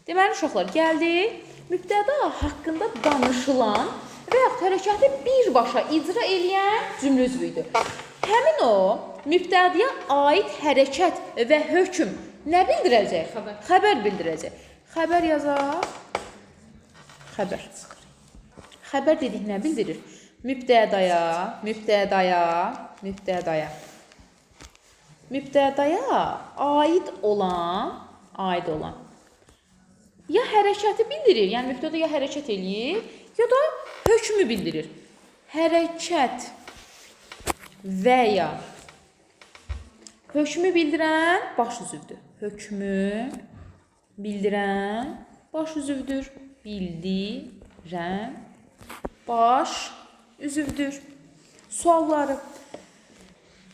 Deməli, uşaqlar, gəldik. Mübtəda haqqında danışılan və yaxud hərəkəti birbaşa icra eləyən cümlə üzvü idi. Həmin o mübtədaya aid hərəkət və hökm nə bildirəcək? Xəbər. Xəbər bildirəcək. Xəbər yazaq. Xəbər. Xəbər dedik nə bildirir? Mübtədaya, mübtədaya, mübtədaya. Mübtədaya aid olan, aid olan ya hərəkəti bildirir, yəni mübtəda ya hərəkət eləyir, ya da hökmü bildirir. Hərəkət və ya hökmü bildirən baş üzvdür. Hökmü bildirən baş üzvdür. Bildirən baş üzvdür. Sualları.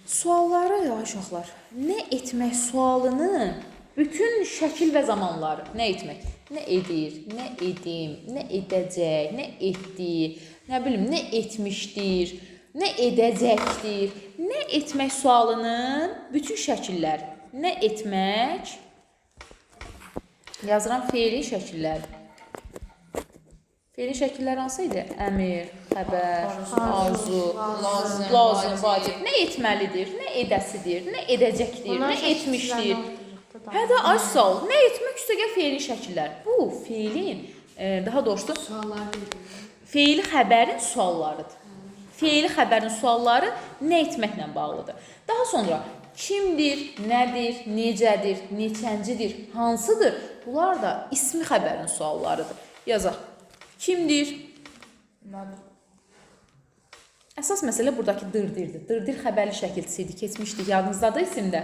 Sualları ya uşaqlar, nə etmək sualının bütün şəkil və zamanları, nə etmək, nə edir, nə edim, nə edəcək, nə etdi, nə bilim, nə etmişdir, nə edəcəkdir, nə etmək sualının bütün şəkilləri, nə etmək, yazıram feili şəkilləri. Feili şəkillər hansı idi? Əmir, xəbər, arzu, Lazım, lazım, vacib. Nə etməlidir, nə edəsidir, nə edəcəkdir, Bunlar nə etmişdir. şəkillərini ortaya Hə də ay sağ ol. Nə etmək üstəgəl feilin şəkillər. Bu feilin, daha doğrusu Suallar verir. feili xəbərin suallarıdır. Feili xəbərin sualları nə etməklə bağlıdır. Daha sonra kimdir, nədir, necədir, neçəncidir, hansıdır? Bunlar da ismi xəbərin suallarıdır. Yazaq. Kimdir? Nədir? Əsas məsələ buradakı dırdirdir. Dırdir xəbərli şəkilçisi idi. Keçmişdik. Yadınızdadır isimdə.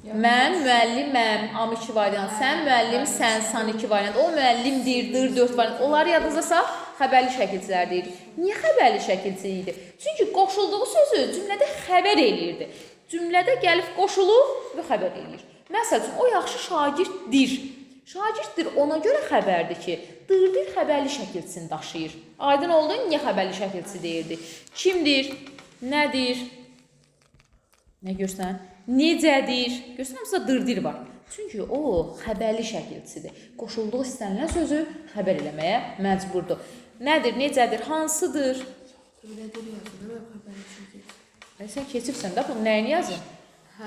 Mən müəlliməm, am 2 variant. Sən müəllimsən, san 2 variant. O müəllimdir, dır 4 variant. Onları yadınızdasa xəbərli şəkilçilər deyirik. Niyə xəbərli şəkilçi idi? Çünki qoşulduğu sözü cümlədə xəbər eləyirdi. Cümlədə gəlib qoşulur və xəbər eləyir. Məsəl üçün, o yaxşı şagirddir. Şagirddir ona görə xəbərdir ki, dırdır xəbərli şəkilçisini daşıyır. Aydın oldu, niyə xəbərli şəkilçisi deyirdi? Kimdir? Nədir? Nə görsən? Necədir? Görsən hamısında dırdir var. Çünki o xəbərli şəkilçisidir. Qoşulduğu istənilən sözü xəbər eləməyə məcburdur. Nədir, necədir, hansıdır? Öyrədir yazır, değil mi? Xəbər şəkil. Ay, sən keçibsən də bunu nəyini yazın?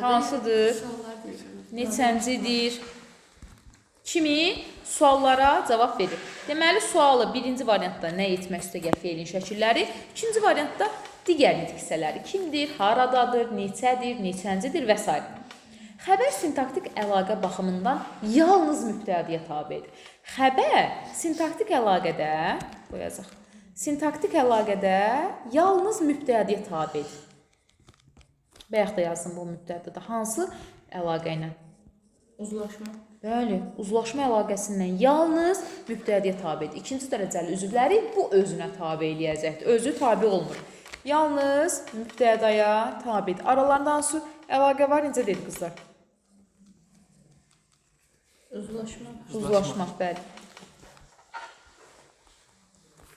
Hansıdır? Suallar verir. Neçəncidir? Kimi suallara cavab verir. Deməli, sualı birinci variantda nə etmək üstəgəl feilin şəkilləri, ikinci variantda digər nitq hissələri. Kimdir, haradadır, neçədir, neçəncidir və s. Xəbər sintaktik əlaqə baxımından yalnız mübtədaya tabedir. Xəbər sintaktik əlaqədə, qoyacaq. Sintaktik əlaqədə yalnız mübtədaya tabedir. Bayaq da yazdım bu mübtədada hansı əlaqə ilə? Uzlaşma. Bəli, uzlaşma əlaqəsindən yalnız mübtədaya tabedir. İkinci dərəcəli üzvləri bu özünə tabe eləyəcəkdir. Özü tabe olmur. Yalnız mübtədaya tabedir. Aralarında hansı əlaqə var? Necə dedi qızlar? Uzlaşma. Uzlaşma, bəli.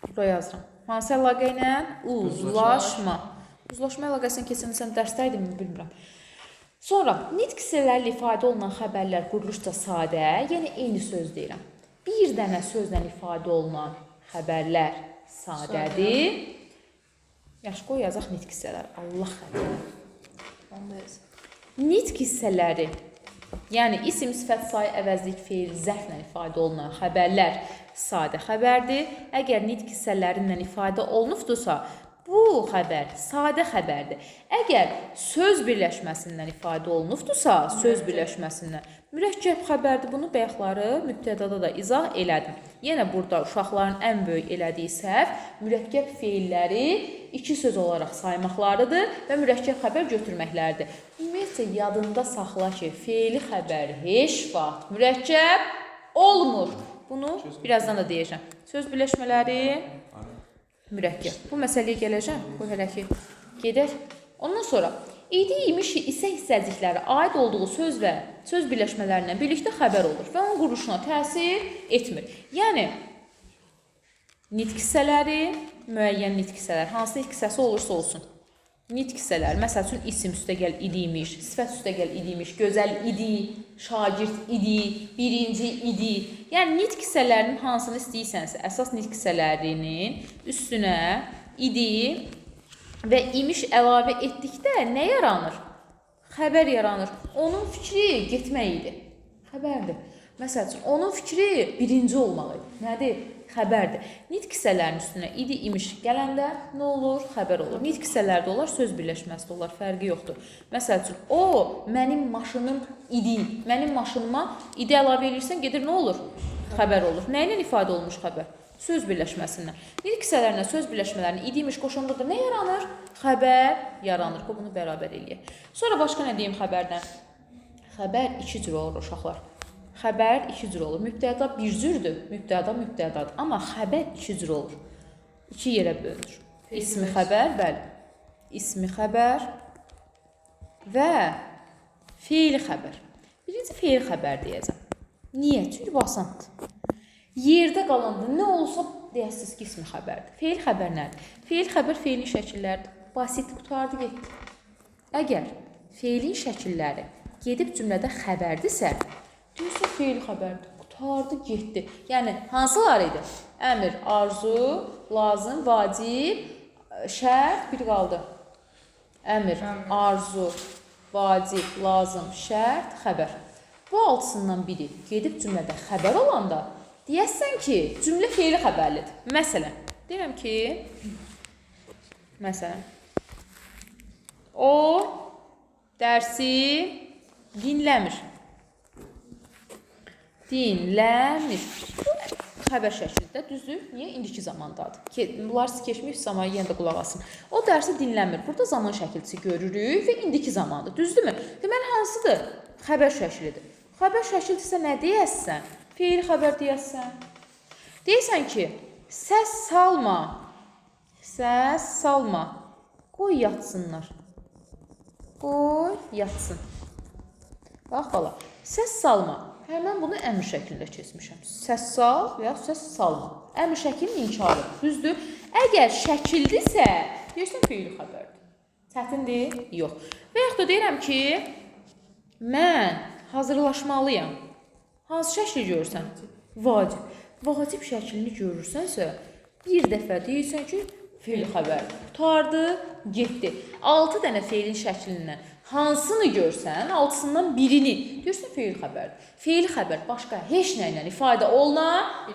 Bura yazıram. Hansı əlaqə ilə? Uzlaşma. Uzlaşma əlaqəsini keçən sən dərsdə idinmi bilmirəm. Sonra nitq hissələrlə ifadə olunan xəbərlər quruluşca sadə, yəni eyni söz deyirəm. Bir dənə sözlə ifadə olunan xəbərlər sadədir. Yaxşı, qoy yazaq nitq hissələri. Allah xatirinə. Onu da yaz. Nitq hissələri, yəni isim, sifət, say, əvəzlik, feil, zərflə ifadə olunan xəbərlər sadə xəbərdir. Əgər nitq hissələrindən ifadə olunubdursa, bu xəbər sadə xəbərdir. Əgər söz birləşməsindən ifadə olunubdursa, söz birləşməsindən mürəkkəb xəbərdir. Bunu bayaqları mübtədada da izah elədim. Yenə burada uşaqların ən böyük elədiyi səhv mürəkkəb feilləri iki söz olaraq saymaqlarıdır və mürəkkəb xəbər götürməkləridir. Ümumiyyətcə yadında saxla ki, feili xəbər heç vaxt mürəkkəb olmur. Bunu birazdan da deyəcəm. Söz birləşmələri mürəkkəb. Bu məsələyə gələcəm. Qoy hələ ki gedək. Ondan sonra idi, imiş, isə hissəcikləri aid olduğu söz və söz birləşmələrindən birlikdə xəbər olur və onun quruluşuna təsir etmir. Yəni nitq hissələri, müəyyən nitq hissələri, hansı nitq hissəsi olursa olsun. Nitq hissələri, məsəl üçün isim üstəgəl idi imiş, sifət üstəgəl idi imiş, gözəl idi, şagird idi, birinci idi. Yəni nitq hissələrinin hansını istəyirsənsə, əsas nitq hissələrinin üstünə idi və imiş əlavə etdikdə nə yaranır? Xəbər yaranır. Onun fikri getmək idi. Xəbərdir. Məsəl üçün, onun fikri birinci olmaq idi. Nədir? Xəbərdir. Nitq hissələrinin üstünə idi, imiş gələndə nə olur? Xəbər olur. Nitq hissələri də olar, söz birləşməsi də olar, fərqi yoxdur. Məsəl üçün, o mənim maşınım idi. Mənim maşınıma idi əlavə eləyirsən, gedir nə olur? Xəbər olur. Nə ilə ifadə olunmuş xəbər? Söz birləşməsindən. Nitq hissələrinə söz birləşmələrini idi, imiş qoşanda da nə yaranır? Xəbər yaranır. Qoy bunu bərabər eləyək. Sonra başqa nə deyim xəbərdən? Xəbər iki cür olur uşaqlar. Xəbər iki cür olur. Mübtəda bir cürdür, mübtəda mübtədadır. Amma xəbər iki cür olur. İki yerə bölünür. İsmi xəbər, bəli. İsmi xəbər və feili xəbər. Birinci feili xəbər deyəcəm. Niyə? Çünki bu asandır. Yerdə qalanda nə olsa deyəsiniz ki, ismi xəbərdir. Feil xəbər nədir? Feil xəbər feilin şəkilləridir. Basit, qurtardı, getdi. Əgər feilin şəkilləri gedib cümlədə xəbərdirsə, deyirsən feil xəbərdir. Qurtardı, getdi. Yəni hansılar idi? Əmr, arzu, lazım, vacib, şərt, bir qaldı. Əmr, arzu, vacib, lazım, şərt, xəbər. Bu altısından biri gedib cümlədə xəbər olanda deyəsən ki, cümlə feili xəbərlidir. Məsələn, deyirəm ki, məsələn, o dərsi dinləmir. Dinləmir. Bu xəbər şəklində, düzdür? Niyə? İndiki zamandadır. Ki, bunlar keçmiş zamana yenə də qulaq asın. O dərsi dinləmir. Burada zaman şəkilçisi görürük və indiki zamandır. Düzdürmü? Deməli, hansıdır? Xəbər şəklidir. Xəbər şəkilçisə nə deyəsən? Feil xəbər deyəsən. Deyirsən ki, səs salma. Səs salma. Qoy yatsınlar. Qoy yatsın. Bax bala, səs salma. Həmən bunu əmr şəklində keçmişəm. Səs sal və ya səs salma. Əmr şəklinin inkarı. Düzdür? Əgər şəkildirsə, deyirsən feili xəbərdir. Çətindir? Yox. Və yaxud da deyirəm ki, mən hazırlaşmalıyam. Hansı şəkli görürsən? Vacib. Vacib şəklini görürsənsə, bir dəfə deyirsən ki, feil xəbərdir. Qurtardı, getdi. 6 dənə feilin şəklindən hansını görsən, altısından birini deyirsən feil xəbərdir. Feil xəbər başqa heç nə ilə ifadə oluna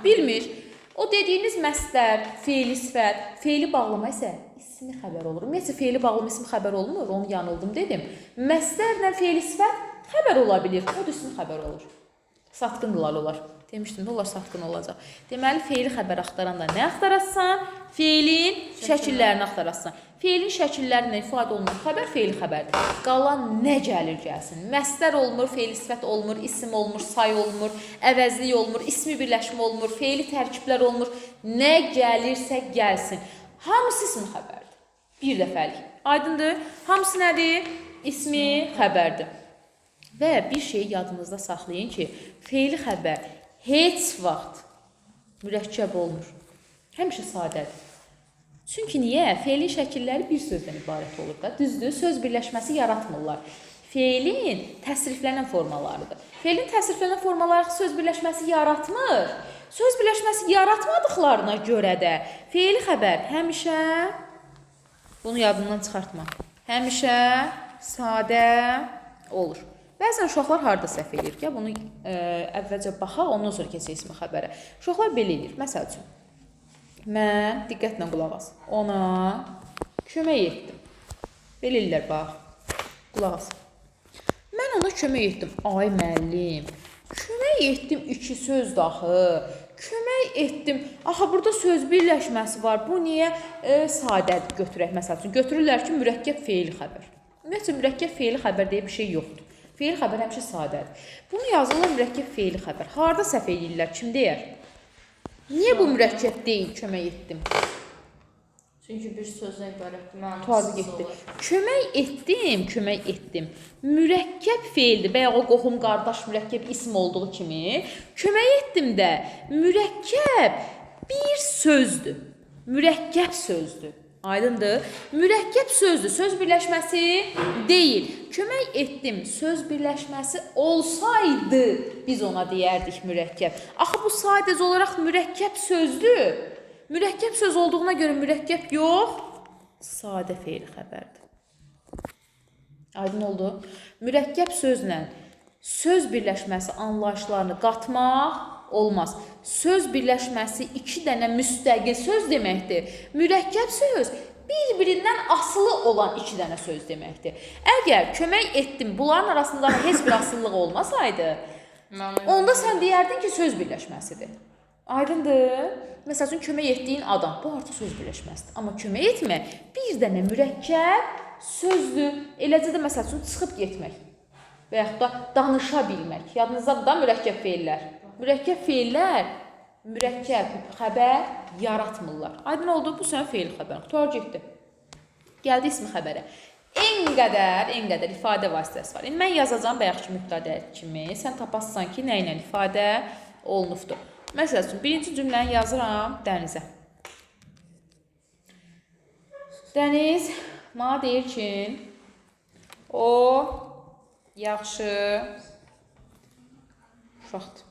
bilmir. O dediyiniz məstər, feili sifət, feili bağlama isə ismi xəbər olur. Ümumiyyətcə feili bağlama ismi xəbər olmur, onu yanıldım dedim. Məstərlə feili sifət xəbər ola bilir, o da ismi xəbər olur. Satqındırlar onlar. Demişdim də, onlar satqın olacaq. Deməli, feili xəbər axtaranda nə axtarasan? Feilin şəkillərini axtarasan. Feilin şəkillərindən ifadə olunan xəbər feili xəbərdir. Qalan nə gəlir gəlsin. Məstər olmur, feili sifət olmur, isim olmur, say olmur, əvəzlik olmur, ismi birləşmə olmur, feili tərkiblər olmur. Nə gəlirsə gəlsin. Hamısı ismi xəbərdir. Bir dəfəlik. Aydındır? Hamısı nədir? İsmi xəbərdir. Və bir şeyi yadınızda saxlayın ki, feili xəbər heç vaxt mürəkkəb olmur. Həmişə sadədir. Çünki niyə? Feilin şəkilləri bir sözdən ibarət olur da. Düzdür, söz birləşməsi yaratmırlar. Feilin təsriflənən formalarıdır. Feilin təsriflənən formaları söz birləşməsi yaratmır. Söz birləşməsi yaratmadıqlarına görə də feili xəbər həmişə, bunu yadından çıxartma, həmişə sadə olur. Bəzən uşaqlar harda səhv eləyir? Gəl bunu əvvəlcə baxaq, ondan sonra keçək ismi xəbərə. Uşaqlar belə eləyir. Məsəl üçün, mən, diqqətlə qulaq as, ona kömək etdim. Belə eləyirlər, bax, qulaq as. Mən ona kömək etdim. Ay müəllim, kömək etdim iki söz daxı. Kömək etdim. Axı, burada söz birləşməsi var. Bu niyə sadədir götürək? Məsəl üçün, götürürlər ki, mürəkkəb feili xəbər. Ümumiyyətcə, mürəkkəb feili xəbər deyə bir şey yoxdur. Feil xəbər həmişə sadədir. Bunu yazırlar mürəkkəb feili xəbər. Harda səhv eləyirlər? Kim deyər? Niyə bu mürəkkəb deyil, kömək etdim? Çünki bir sözdən ibarətdir, Qurtardı, mənasız getdi. olur. Kömək etdim, kömək etdim. Mürəkkəb feildir. Bayaq o qohum, qardaş mürəkkəb ism olduğu kimi. Kömək etdim də mürəkkəb bir sözdür. Mürəkkəb sözdür. Aydındır? Mürəkkəb sözdür, söz birləşməsi deyil. Kömək etdim söz birləşməsi olsaydı biz ona deyərdik mürəkkəb. Axı bu sadəcə olaraq mürəkkəb sözdür. Mürəkkəb söz olduğuna görə mürəkkəb yox, sadə feil xəbərdir. Aydın oldu? Mürəkkəb sözlə söz birləşməsi anlayışlarını qatmaq olmaz. Söz birləşməsi iki dənə müstəqil söz deməkdir. Mürəkkəb söz bir-birindən asılı olan iki dənə söz deməkdir. Əgər kömək etdim bunların arasında heç bir asılılıq olmasaydı, onda sən deyərdin ki, söz birləşməsidir. Aydındır? Məsəl üçün kömək etdiyin adam, bu artıq söz birləşməsidir. Amma kömək etmək bir dənə mürəkkəb sözdür. Eləcə də məsəl üçün çıxıb getmək və yaxud da danışa bilmək. Yadınızdadır da mürəkkəb feillər. Mürəkkəb feillər mürəkkəb xəbər yaratmırlar. Aydın oldu? Bu sənin feil xəbərin. Qurtar getdi. Gəldi ismi xəbərə. En qədər ifadə vasitəsi var. İndi mən yazacağam bayaqki mübtədə kimi. Sən tapasan ki, nə ilə ifadə olunubdur. Məsəl üçün, birinci cümləni yazıram Dənizə. Dəniz mənə deyir ki, o yaxşı uşaqdır.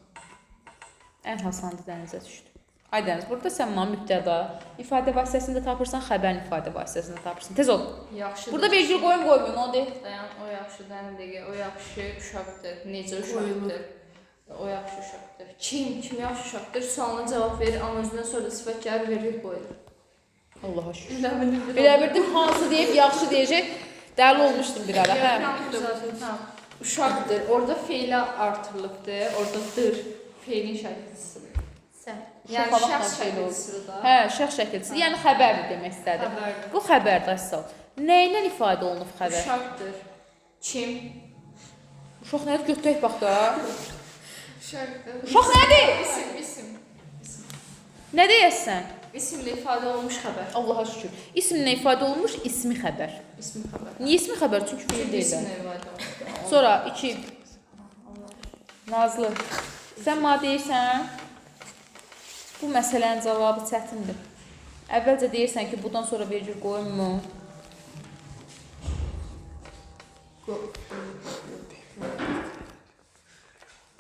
Ən hasandır Dənizə düşdü. Ay Dəniz, burada sən mənə mübtəda ifadə vasitəsində tapırsan, xəbərin ifadə vasitəsində tapırsan. Tez ol. Yaxşı. Burada vergül qoyum qoymayım, onu de. Dayan, o yaxşı, dayan dəqiqə, o yaxşı uşaqdır. Necə uşaqdır? O yaxşı uşaqdır. Kim yaxşı uşaqdır? Sualına cavab verir, amma özündən sonra da sifət gəlir, vergül qoyulur. Allaha şükür. Elə bilirdim. Belə bildim hansı deyib yaxşı deyəcək. Dəli olmuşdum bir ara. Hə. Uşaqdır. Orada feilə artırılıbdır. Orada dır. Feilin şəkilçisidir. Sən. Yəni Uşaq şəxs feil olur. şəkilçisidir da. Hə, şəxs şəkilçisi. Yəni xəbərdir demək istədi. Xəbərdir. Bu xəbərdir əsas. Nə ilə ifadə olunub xəbər? Uşaqdır. Kim? Uşaq nədir? Götürək bax da. Uşaqdır. Uşaq nədir? İsim, isim. Nə deyəsən? İsimlə ifadə olunmuş xəbər. Allaha şükür. İsimlə ifadə olunmuş ismi xəbər. İsmi xəbər. Niyə ismi xəbər? Çünki feil Çünki deyil. isimlə ifadə olunmuş. Sonra 2. Nazlı, sən mənə deyirsən, bu məsələnin cavabı çətindir. Əvvəlcə deyirsən ki, bundan sonra vergül qoyunmu?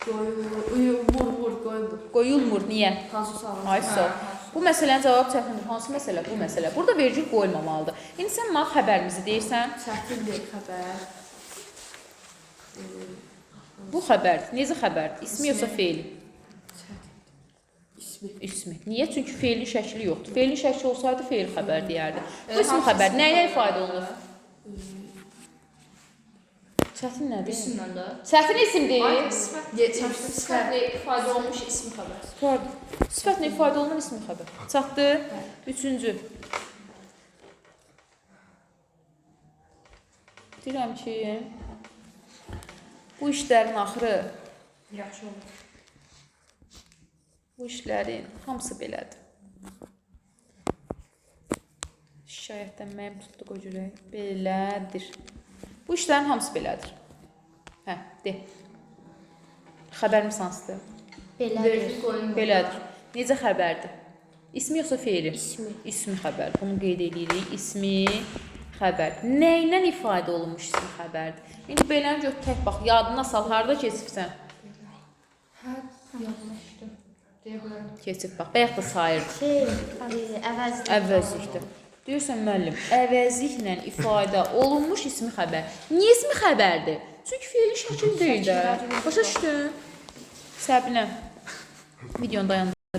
Qoyulmur, qoyulmur. Qoyulmur. Niyə? Hansı sualın? Ay sağ ol. Bu məsələnin cavabı çətindir. Hansı məsələ? Bu məsələ. Burada vergül qoyulmamalıdır. İndi sən mənə xəbərimizi deyirsən. Çətindir xəbər. Bu xəbərdir. Necə xəbərdir? İsmi yoxsa feili? İsmi. İsmi. Niyə? Çünki feilin şəkli yoxdur. Feilin şəkli olsaydı feil xəbər deyərdi. Bu ismi Hansı xəbər ismi nə ilə xəbər? ifadə olunur? Çətin nədir? İsimlə də. Çətin isimdir. Ay, sifət. Sifətlə ifadə olunmuş ismi xəbər. Pardon. Sifətlə ifadə olunan ismi xəbər. Çatdı. Üçüncü. Deyirəm ki, bu işlərin axırı, Yaxşı olur. bu işlərin hamısı belədir. Şikayətlənməyim tutdu qoca ürək. Belədir. Bu işlərin hamısı belədir. Hə, de. Xəbərimiz hansıdır? Belədir. Vergül qoyulmur. Belədir. Necə xəbərdir? İsmi yoxsa feili? İsmi. İsmi xəbər. Bunu qeyd edirik. İsmi xəbər. Nə ilə ifadə olunmuş ismi xəbərdir? İndi beləni gör tək bax, yadına sal, harda keçibsən? Hə, yadıma düşdü. Deyə bilərəm. Keçib bax. Bayaq da sayırdı. Əvəzlik. Əvəzlikdir. Deyirsən müəllim, əvəzliklə ifadə olunmuş ismi xəbər. Niyə ismi xəbərdir? Çünki feilin şəkli deyil də. Başa düşdün? Səbinə. Videonu dayandır.